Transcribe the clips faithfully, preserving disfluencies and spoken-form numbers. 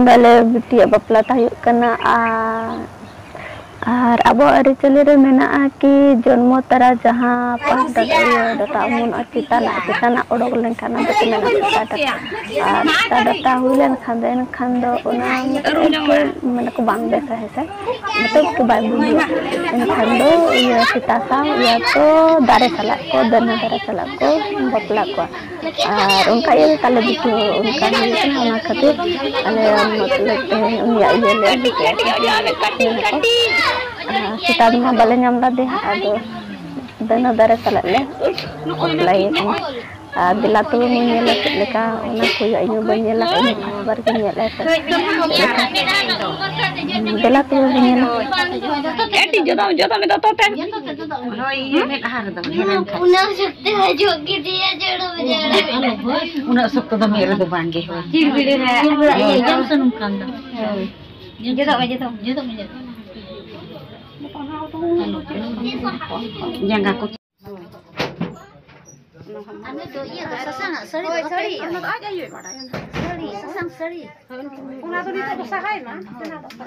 ᱵᱟᱞᱮ ᱵᱤᱴᱤᱭᱟᱜ ᱵᱟᱯᱞᱟ ᱛᱟᱦᱮᱸ ᱦᱩᱭᱩᱜ ᱠᱟᱱᱟ᱾ ᱟᱨ, ᱟᱨ ᱟᱵᱚᱣᱟᱜ ᱟᱹᱨᱤᱪᱟᱹᱞᱤ ᱨᱮ ᱢᱮᱱᱟᱜᱼᱟ ᱠᱤ ᱡᱚᱱᱢᱚ ᱛᱚᱨᱟ ᱡᱟᱦᱟᱸ ᱯᱟᱸᱪ ᱰᱟᱴᱟ, ᱤᱭᱟᱹ, ᱰᱟᱴᱟ ᱚᱢᱚᱱᱚᱜᱼᱟ, ᱪᱮᱛᱟᱱᱟᱜ, ᱪᱮᱛᱟᱱᱟᱜ ᱚᱰᱚᱠ ᱞᱮᱱᱠᱷᱟᱱ ᱚᱱᱟ ᱫᱚᱠᱚ ᱢᱮᱱᱟ ᱥᱮᱛᱟ ᱰᱟᱴᱟ᱾ ᱟᱨ ᱥᱮᱛᱟ ᱰᱟᱴᱟ ᱦᱩᱭ ᱞᱮᱱᱠᱷᱟᱱ ᱫᱚ ᱮᱱᱠᱷᱟᱱ ᱫᱚ ᱚᱱᱟ ᱢᱟᱱᱮ ᱠᱚ ᱵᱟᱝ ᱵᱮᱥᱟ, ᱦᱮᱸ ᱥᱮ, ᱢᱚᱛᱞᱚᱵ ᱠᱤ ᱵᱟᱭ ᱵᱩᱜᱤᱭᱟ᱾ ᱮᱱᱠᱷᱟᱱ ᱫᱚ ᱤᱭᱟᱹ ᱥᱮᱛᱟ ᱥᱟᱶ ᱤᱭᱟᱹ ᱠᱚ ᱫᱟᱨᱮ ᱥᱟᱞᱟᱜ ᱠᱚ, ᱫᱟᱹᱱᱟ ᱫᱟᱨᱮ ᱥᱟᱞᱟᱜ ᱠᱚ ᱵᱟᱯᱞᱟ ᱠᱚᱣᱟ᱾ ᱟᱨ ᱚᱱᱠᱟ ᱤᱭᱟᱹ ᱛᱮ ᱛᱟᱞᱮ ᱵᱤᱴᱤ ᱦᱚᱸ ᱚᱱᱠᱟ ᱦᱩᱭᱩᱜ ᱠᱟᱱᱟ᱾ ᱚᱱᱟ ᱠᱷᱟᱹᱛᱤᱨ ᱟᱞᱮ ᱢᱚᱛᱞᱚᱵ ᱛᱮᱦᱮᱧ ᱩᱱᱤᱭᱟᱜ ᱤᱭᱟᱹ ᱞᱮ ᱟᱹᱜᱩ ᱠᱮᱫᱟ᱾ ᱟᱨ ᱥᱮᱛᱟ ᱫᱚ ᱢᱟ ᱵᱟᱞᱮ ᱧᱟᱢ ᱞᱮᱫᱮᱭᱟ, ᱟᱫᱚ ᱫᱟᱹᱱᱟ ᱫᱟᱨᱮ ᱥᱟᱞᱟᱜ ᱞᱮ ᱵᱟᱯᱞᱟᱭᱮ ᱠᱟᱱᱟ᱾ ᱟᱨ ᱫᱮᱞᱟ ᱛᱚᱵᱮ ᱵᱚᱱ ᱧᱮᱞᱟ ᱪᱮᱫ ᱞᱮᱠᱟ ᱚᱱᱟ ᱠᱚ ᱦᱩᱭᱩᱜᱼᱟ᱾ ᱤᱧ ᱦᱚᱸ ᱵᱟᱹᱧ ᱧᱮᱞᱟ, ᱤᱧ ᱦᱚᱸ first ᱵᱟᱨ ᱜᱤᱧ ᱧᱮᱞᱟ ᱪᱮᱫ ᱞᱮᱠᱟ᱾ ᱫᱮᱞᱟ ᱛᱚᱵᱮ ᱵᱚᱱ ᱧᱮᱞᱟ᱾ ᱟᱹᱰᱤ ᱡᱚᱫᱟ, ᱡᱚᱫᱟ ᱢᱮᱫ ᱫᱚ ᱛᱚ ᱛᱮ᱾ ᱦᱳᱭ, ᱤᱭᱟᱹ ᱢᱮᱫᱦᱟ ᱨᱮᱫᱚ ᱦᱮᱨᱮᱱ ᱠᱷᱟᱡ᱾ ᱩᱱᱟᱹᱜ ᱥᱚᱠᱛᱚ ᱦᱤᱡᱩᱜ ᱜᱤᱫᱤᱭᱟ ᱡᱚᱲᱚ ᱡᱚᱲᱚ᱾ ᱩᱱᱟᱹᱜ ᱥᱚᱠᱛᱚ ᱫᱚ ᱢᱮᱫ ᱨᱮᱫᱚ ᱵᱟᱝ ᱜᱮ, ᱦᱳᱭ᱾ ᱪᱤᱲᱵᱤᱲ ᱨᱮ᱾ ᱦᱳᱭ᱾ ᱡᱚᱢ ᱥᱩᱱᱩᱢ ᱠᱷᱟᱱ ᱫᱚ᱾ ᱦᱳᱭ᱾ ᱡᱚᱫᱚᱜ ᱢᱮ, ᱡᱚᱫᱚᱜ ᱢᱮ, ᱡᱚᱫᱚᱜ ᱢᱮ, ᱡᱚᱫᱚᱜ ᱢᱮ᱾ ᱡᱟᱸᱜᱟ ᱠᱚ᱾ ᱟᱨ ᱱᱤᱛᱚᱜ ᱤᱭᱟᱹ ᱫᱚ ᱥᱟᱥᱟᱝᱟᱜ ᱥᱟᱹᱲᱤ ᱫᱚ ᱦᱳᱭ, ᱵᱟᱯᱮ ᱥᱟᱹᱲᱤ, ᱤᱫᱤᱭᱟ? ᱚᱱᱟ ᱫᱚ ᱟᱡ ᱟᱭᱳᱭ ᱵᱟᱲᱟᱭᱟ᱾ ᱥᱟᱹᱲᱤ, ᱥᱟᱥᱟᱝ ᱥᱟᱹᱲᱤ᱾ ᱚᱱᱟ ᱫᱚ ᱱᱤᱛᱚᱜ ᱫᱚ ᱥᱟᱦᱟᱭ ᱢᱟ,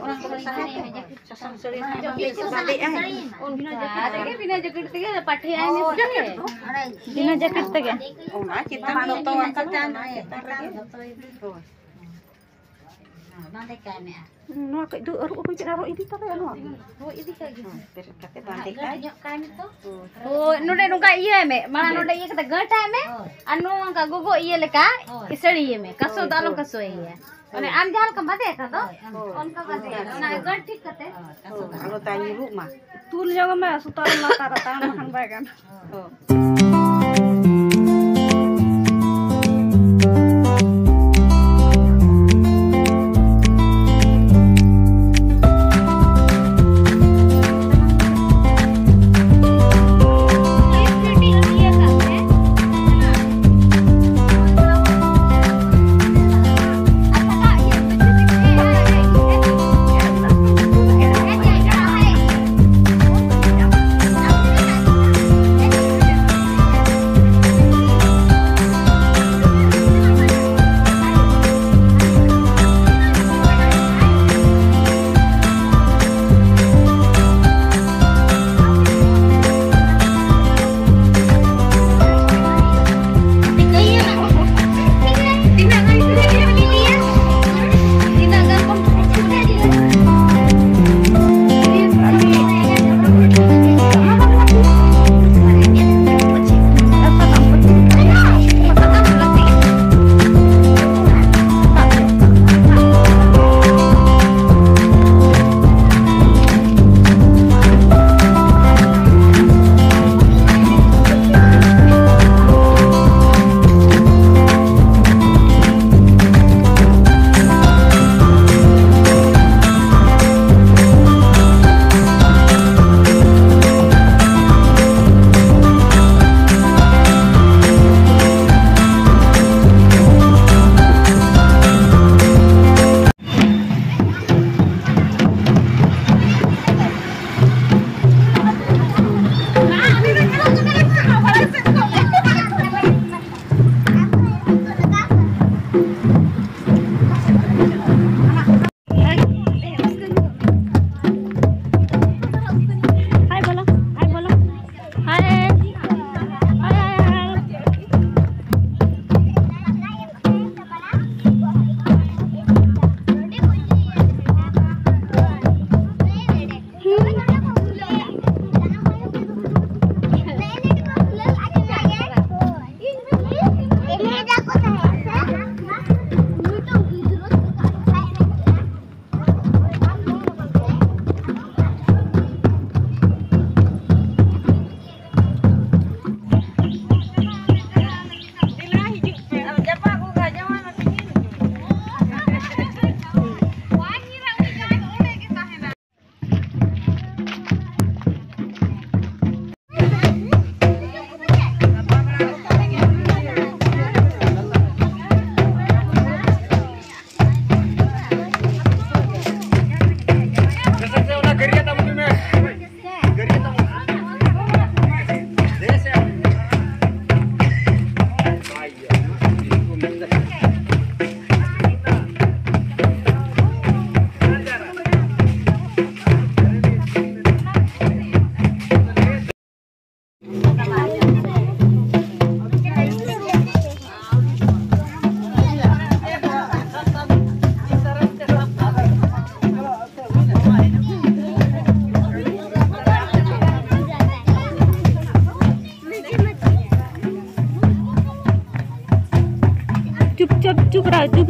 ᱚᱱᱟ ᱫᱚ ᱥᱟᱥᱟᱝ ᱥᱟᱹᱲᱤ ᱠᱷᱟᱱ ᱫᱚ ᱪᱮᱫ ᱠᱚ ᱵᱟᱸᱫᱮᱜᱼᱟ? ᱚᱱᱠᱟ ᱛᱮᱜᱮ, ᱵᱤᱱᱟᱹ ᱡᱮᱠᱮᱴ ᱛᱮᱜᱮ ᱯᱟᱴᱷᱮ ᱟᱭ ᱢᱮ ᱥᱮ ᱡᱮᱠᱮᱴ ᱫᱚ? ᱵᱤᱱᱟᱹ ᱡᱮᱠᱮᱴ ᱛᱮᱜᱮ᱾ ᱚᱱᱟ ᱪᱮᱛᱟᱱ ᱫᱚᱛᱚ ᱟᱠᱟᱱ ᱪᱮᱛᱟᱱ ᱨᱮᱜᱮ᱾ ᱦᱳᱭ᱾ ᱵᱟᱸᱫᱮ ᱠᱟᱭ ᱢᱮ ᱟᱨ᱾ ᱱᱚᱣᱟ ᱠᱟᱹᱡ ᱫᱚ ᱟᱹᱨᱩᱵ ᱟᱹᱜᱩᱭ ᱯᱮ, ᱟᱨᱦᱚᱸ ᱤᱫᱤ ᱛᱟᱨᱟᱭᱟ ᱱᱚᱣᱟ᱾ ᱦᱳᱭ, ᱤᱫᱤ ᱠᱟᱜ ᱜᱮ᱾ ᱦᱮᱸ, ᱯᱮᱨᱮᱫ ᱠᱟᱛᱮ ᱵᱟᱸᱫᱮ ᱜᱟᱹᱴ ᱠᱟᱜ᱾ ᱧᱚᱜ ᱠᱟᱭ ᱢᱮ ᱛᱚ᱾ ᱦᱳᱭ᱾ ᱦᱳᱭ, ᱱᱚᱰᱮ ᱱᱚᱝᱠᱟ ᱤᱭᱟᱹᱭ ᱢᱮ, ᱢᱟᱲᱟᱝ ᱱᱚᱰᱮ ᱤᱭᱟᱹ ᱠᱟᱛᱮ ᱜᱟᱹᱴᱟᱭ ᱢᱮ᱾ ᱦᱳᱭ᱾ ᱟᱨ ᱱᱚᱣᱟ ᱱᱚᱝᱠᱟ ᱜᱚᱜᱚ ᱤᱭᱟᱹ ᱞᱮᱠᱟ ᱦᱳᱭ᱾ ᱤᱥᱟᱹᱲᱤᱭᱟᱹ ᱢᱮ, ᱠᱟᱥᱚ ᱫᱚ ᱟᱞᱚᱢ ᱠᱟᱥᱚᱭᱮᱭᱟ᱾ ᱦᱳᱭ᱾ ᱢᱟᱱᱮ ᱟᱢ ᱡᱟᱦᱟᱸ ᱞᱮᱠᱟᱢ ᱵᱟᱸᱫᱮ ᱟᱠᱟᱫ ᱫᱚ, ᱦᱳᱭ, ᱦᱳᱭ᱾ ᱚᱱᱠᱟ ᱵᱟᱸᱫᱮ᱾ ᱚᱱᱟ ᱜᱟᱹᱴ ᱴᱷᱤᱠ ᱠᱟᱛᱮ᱾ ᱦᱳᱭ, ᱠᱟᱥᱚ ᱫᱚ ᱟᱞᱚ ᱛᱟᱭ ᱧᱩᱨᱩᱜ ᱢᱟ᱾ ᱛᱩᱞ ᱡᱚᱝ ᱢᱮ, ᱥᱩᱛᱟᱹᱢ ᱞᱟᱛᱟᱨ ᱨᱮ, ᱛᱟᱲᱟᱢ ᱞᱮᱠᱷᱟᱱ ᱵᱟᱭ ᱜᱟᱱᱚᱜᱼᱟ᱾ ᱦᱳᱭ᱾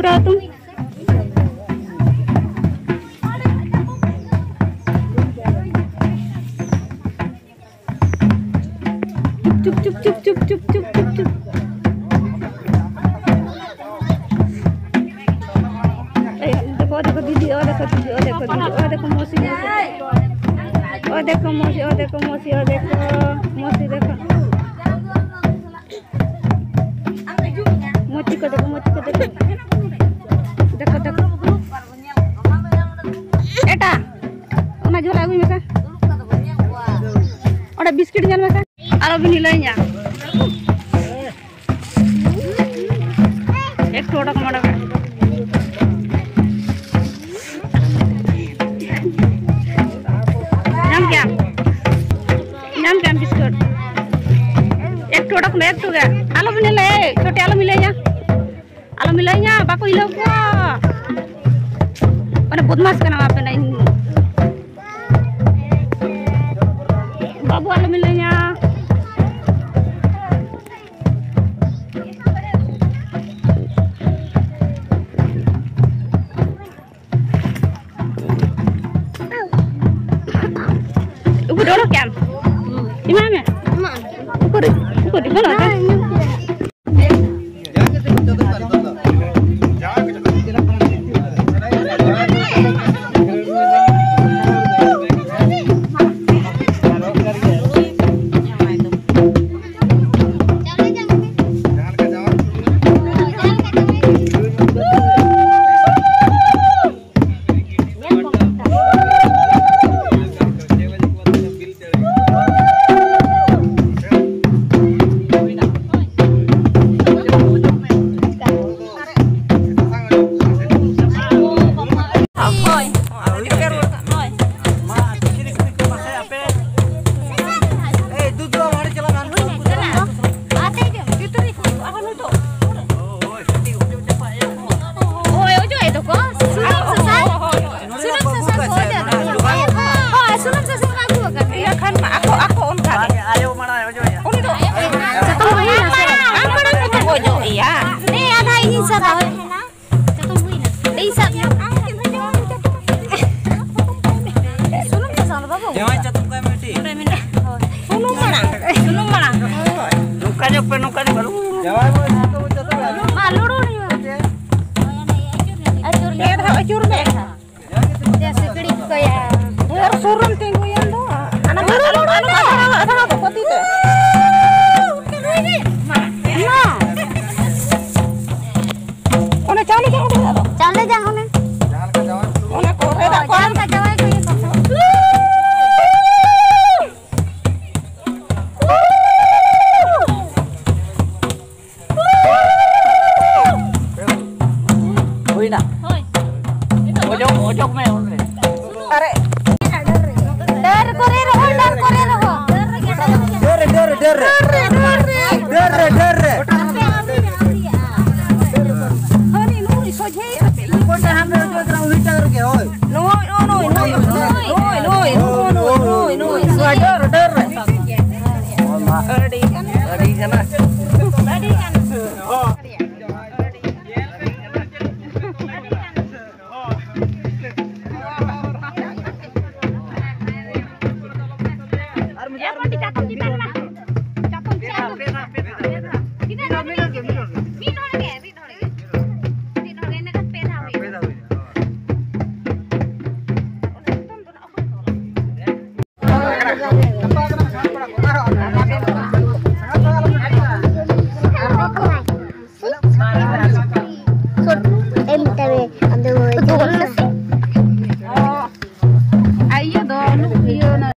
ᱛᱚ ᱛᱩᱢ᱾ चुप, चुप, चुप, चुप। ए, देखो, देखो दीदी, ओ देखो दीदी, ओ देखो दीदी, ओ देखो मौसी, मौसी। ओ देखो मौसी, ओ देखो मौसी, ओ देखो मौसी, देखो। मोची को देखो, मोची को देखो। देखो, देखो। ᱮᱴᱟ, ᱚᱱᱟ ᱡᱷᱚᱞᱟ ᱟᱹᱜᱩᱭ ᱢᱮᱥᱮ᱾ ᱚᱸᱰᱮ ᱵᱤᱥᱠᱤᱴ ᱧᱮᱞ ᱢᱮᱥᱮ᱾ ᱟᱞᱚ ᱵᱤᱱ ᱦᱤᱞᱟᱹᱭᱤᱧᱟ᱾ ᱮᱠᱴᱩ ᱚᱰᱚᱠ ᱢᱮ, ᱚᱰᱚᱠ ᱢᱮ᱾ ᱧᱟᱢ ᱠᱮᱜᱼᱟᱢ? ᱧᱟᱢ ᱠᱮᱜᱼᱟᱢ ᱵᱤᱥᱠᱩᱴ? ᱮᱠᱴᱩ ᱚᱰᱚᱠ ᱢᱮ, ᱮᱠᱴᱩ ᱜᱮ᱾ ᱟᱞᱚ ᱵᱤᱱ ᱦᱤᱞᱟᱹᱭᱟ, ᱮᱭ, ᱪᱷᱳᱴᱤ, ᱟᱞᱚᱢ ᱦᱤᱞᱟᱹᱭᱟ᱾ ᱟᱞᱚᱢ ᱦᱤᱞᱟᱹᱭᱟ, ᱵᱟᱠᱚ ᱦᱤᱞᱟᱹᱣ ᱠᱚᱣᱟ᱾ ᱢᱟᱱᱮ ᱵᱚᱫᱢᱟᱥ ᱠᱟᱱᱟ ᱟᱯᱮ ᱱᱟ ᱤᱧ᱾ ᱵᱟᱹᱵᱩ, ᱟᱞᱚᱢ ᱦᱤᱞᱟᱹᱭᱟ᱾ ᱩᱠᱩᱨ ᱚᱰᱚᱠ ᱠᱮᱜ ᱟᱢ? ᱮᱢᱟᱭ ᱢᱮ᱾ ᱩᱠᱩᱨ, ᱩᱠᱩᱨ, ᱵᱚᱞᱚ ᱟᱠᱟᱱ᱾ ᱦᱳᱭ, ᱚᱡᱚᱜ ᱮᱫ ᱫᱚᱠᱚ᱾ ᱥᱩᱱᱩᱢ ᱥᱟᱥᱟᱝ, ᱥᱩᱱᱩᱢ ᱥᱟᱥᱟᱝ ᱠᱚ ᱚᱡᱚᱜ ᱮᱫᱟ᱾ ᱦᱳᱭ, ᱥᱩᱱᱩᱢ ᱥᱟᱥᱟᱝ ᱠᱚ ᱟᱹᱜᱩ ᱟᱠᱟᱫ ᱜᱮᱭᱟ᱾ ᱤᱱᱟᱹ ᱠᱷᱟᱱ ᱢᱟ ᱟᱠᱚ, ᱟᱠᱚ ᱚᱱᱠᱟ ᱜᱮ᱾ ᱩᱱᱤ ᱫᱚ ᱟᱢ ᱢᱟᱲᱟᱝ, ᱟᱢ ᱢᱟᱲᱟᱝ ᱫᱚᱠᱚ ᱚᱡᱚᱜ ᱮᱭᱟ᱾ ᱦᱮᱸ, ᱟᱫᱷᱟ ᱤᱧᱤᱧ ᱥᱟᱵᱟ᱾ ᱯᱮ ᱫᱷᱟᱣ ᱟᱹᱪᱩᱨ ᱢᱮ᱾ ᱡᱮ ᱥᱤᱠᱲᱤᱡ ᱠᱚᱭᱟ᱾ ᱰᱷᱮᱨ ᱥᱩᱨ ᱨᱮᱢ ᱛᱤᱸᱜᱩᱭᱮᱱ ᱫᱚ᱾ ᱦᱟᱱᱟ ᱫᱷᱟᱨᱮ ᱫᱚ, ᱦᱟᱱᱟ ᱫᱷᱟᱨᱮ ᱫᱚ, ᱯᱟᱹᱛᱤ ᱛᱮ᱾ ᱚᱱᱟ᱾ ᱚᱱᱮ ᱪᱟᱣᱞᱮ ᱡᱟᱝ ᱚᱸᱰᱮ ᱢᱮᱱᱟᱜ ᱫᱚ᱾ ᱪᱟᱣᱞᱮ ᱡᱟᱝ ᱚᱱᱮ᱾ ᱚᱱᱟ ᱠᱚ ᱨᱮᱫᱟᱜ ᱠᱚ᱾ ᱡᱟᱦᱟᱸ ᱞᱮᱠᱟ ᱡᱟᱶᱟᱭ ᱠᱚ ᱤᱭᱟᱹ ᱠᱚ᱾ ᱦᱩᱭᱱᱟ᱾ ᱦᱳᱭ᱾ ᱚᱡᱚᱜ, ᱚᱡᱚᱜ ᱢᱮ ᱚᱸᱰᱮ᱾ ᱟᱨᱮ᱾ ᱰᱟᱹᱨ ᱠᱚᱨᱮ ᱨᱚᱦᱚᱭ, ᱰᱟᱹᱨ ᱠᱚᱨᱮ ᱨᱚᱦᱚᱭ᱾ ᱰᱟᱹᱨ ᱨᱮ, ᱰᱟᱹᱨ ᱨᱮ, ᱰᱟᱹᱨ ᱨᱮ᱾ ᱰᱟᱹᱨ ᱨᱮ, ᱰᱟᱹᱨ ᱨᱮ᱾ ᱦᱟᱹᱱᱤ ᱱᱩᱭ ᱥᱚᱡᱷᱮ᱾ ᱚᱠᱚᱭᱴᱟᱜ ᱦᱟᱸᱰᱮ ᱚᱡᱚᱜ ᱠᱟᱱᱟ, ᱩᱱᱤᱴᱟᱜ ᱨᱮᱜᱮ, ᱦᱳᱭ᱾ ᱱᱩᱭ, ᱱᱩᱭ, ᱱᱩᱭ, ᱱᱩᱭ, ᱱᱩᱭ, ᱱᱩᱭ, ᱱᱩᱭ, ᱱᱩᱭ, ᱱᱩᱭ᱾ ᱰᱟᱹᱨ, ᱰᱟᱹᱨ ᱨᱮ᱾ ᱟᱹᱰᱤ ᱜᱟᱱ᱾ ᱟᱹᱰᱤ ᱜᱟᱱ᱾ ᱮ ᱯᱟᱹᱴᱤ ᱪᱟᱛᱚᱢ ᱪᱮᱛᱟᱱ ᱨᱮ᱾ ᱪᱟᱛᱚᱢ ᱪᱮᱛᱟᱱ ᱨᱮ᱾ ᱛᱤᱱᱟᱹᱜ ᱫᱷᱟᱣ ᱢᱤᱫ ᱦᱚᱲ ᱜᱮ, ᱢᱤᱫ ᱦᱚᱲ ᱜᱮ, ᱢᱤᱫ ᱦᱚᱲ ᱜᱮ᱾ ᱢᱤᱫ ᱦᱚᱲ ᱜᱮ, ᱤᱱᱟᱹ ᱠᱷᱟᱱ ᱯᱮ ᱫᱷᱟᱣ ᱦᱩᱭᱩᱜᱼᱟ᱾ ᱯᱮ ᱫᱷᱟᱣ ᱦᱩᱭᱩᱜᱼᱟ᱾ ᱚᱱᱟ ᱪᱟᱛᱚᱢ ᱫᱚ ᱱᱟᱜ ᱚᱠᱚᱭ ᱛᱚᱞᱟ? ᱟᱨ ᱤᱭᱟᱹ ᱫᱚ, ᱤᱭᱟᱹ ᱚᱱᱟ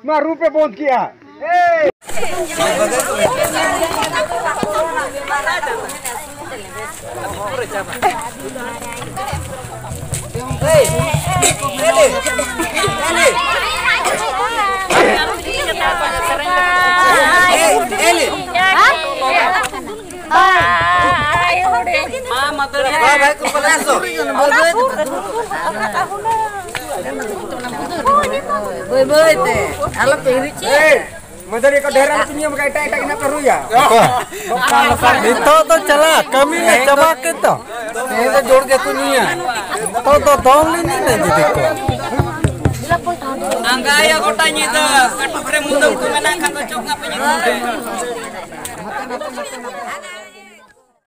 ᱢᱟ ᱨᱩ ᱯᱮ ᱵᱚᱱᱫ ᱠᱮᱜᱼᱟ᱾ ᱵᱟᱹᱭ ᱵᱟᱹᱭ ᱛᱮ, ᱟᱞᱚ ᱯᱮ ᱦᱤᱨᱤᱡ ᱪᱮ᱾ ᱢᱟᱹᱫᱟᱹᱲᱤᱭᱟᱹ ᱠᱚ ᱰᱷᱮᱨ ᱟᱞᱚ ᱯᱮ ᱧᱩᱭᱟ, ᱵᱟᱠᱷᱟᱡ ᱮᱴᱟᱜ ᱮᱴᱟᱜ ᱜᱮ ᱱᱟᱜ ᱯᱮ ᱨᱩᱭᱟ᱾ ᱱᱤᱛᱚᱜ ᱫᱚ ᱪᱟᱞᱟᱜ, ᱠᱟᱹᱢᱤ ᱞᱮ ᱪᱟᱵᱟ ᱠᱮᱫ ᱫᱚ᱾ ᱛᱮᱦᱮᱧ ᱫᱚ ᱡᱳᱨ ᱜᱮᱠᱚ ᱧᱩᱭᱟ᱾ ᱱᱤᱛᱚᱜ ᱫᱚ ᱫᱚᱝ ᱞᱤᱧ ᱮᱱᱮᱡ ᱤᱫᱤ ᱠᱚᱣᱟ᱾ ᱟᱸᱜᱟᱭᱟ ᱜᱚᱴᱟ ᱧᱤᱫᱟᱹ, ᱠᱟᱹᱴᱩᱵ ᱨᱮ ᱢᱩᱫᱟᱹᱢ ᱠᱚ ᱢᱮᱱᱟᱜ ᱠᱷᱟᱱ ᱫᱚ ᱪᱚᱸᱜᱟ ᱯᱮ ᱧᱩᱛᱩᱢ ᱨᱮ᱾